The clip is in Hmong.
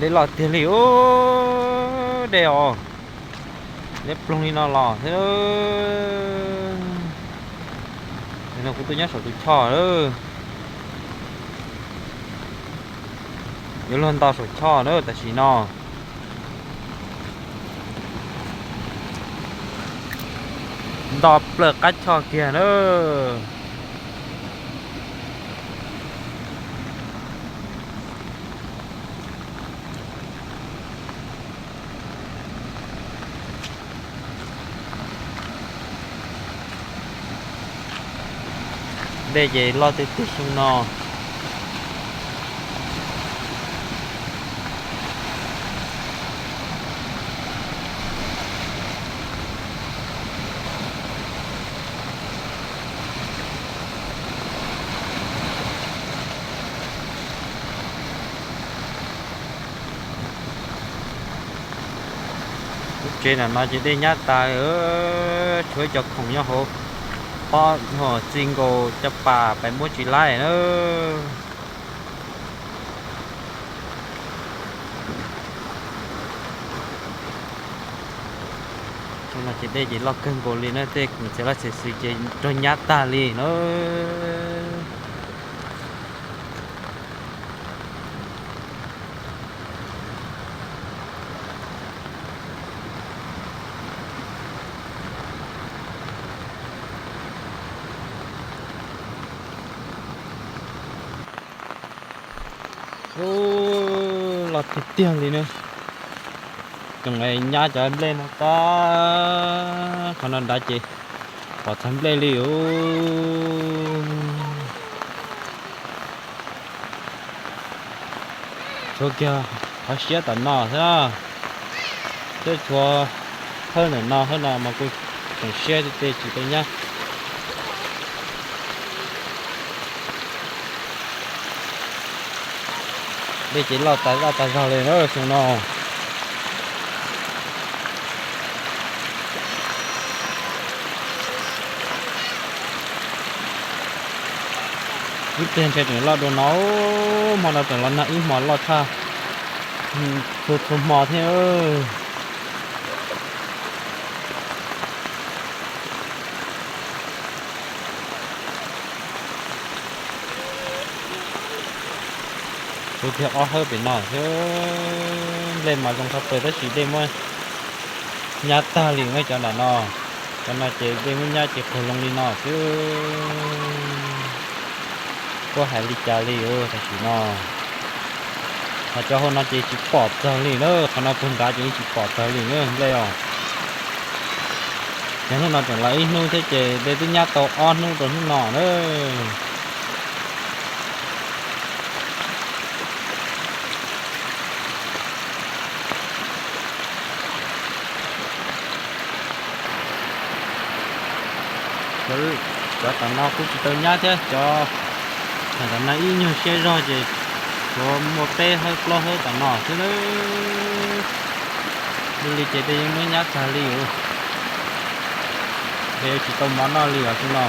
Dej loj tiag li os, dej os, dej ploog li no los thiab. No kuv tuaj nyob saum tus choj lawm, yuav luag nto saum choj na tam sim no. Nto plaws qab choj kiag na. Dej ces loj tiag tiag xyoo no. Lub tsev ntawm no ces dej nyab tas, tshuav cov khoom nyob hauv pob txi nkaus cov pas pais muab tsis laib na. Xyoo no ces dej ces loj kawg nkaus li na, tej khoom txiav laj txiav xwm ces raug nyab tag li na. Loj tiag tiag li na. Tseem nyab cov nplej no tag, qhov no nrad ces pom txog nplej li os. Tshuav kiag qhov siab tom no xwb, thiab tshuav hawb ntawm no hawb no mas kuj tseem siab tiag tiag tsis tau nyab. Dej ces loj tas zaj tas zog li na xyoo no. Ib pliag ntshe tseem loj dua no, hmo no tseem los nag ib hmo loj tshaj txhua txhua hmo thiab. Tshuav kiag ob hawb pem no thiab, nplej mas zoo tshaj plaws tab sis dej muab nyab tag li na cov nram no. Cov no ces dej muab nyab ces qaug loo li no xwb. Puab hais li cas li os tam sim no. Ho cov hauv no ces tsis pom txog li na, qhov no puag nrad ces yeej tsis pom txog li na nplej os. Ces hnub no tseem los ib hnub thiab ces dej twb nyab tau ob hnub rau hnub no na. Cov tom no kuj tsis tau nyab thiab, cov tom no ib nyuag siab zog ces tsuas muaj peb hawb plaub hawb tom no xwb na. Yog li ces dej yeej muab nyab tag li os. Ces tsis tau mov noj li os xyoo no.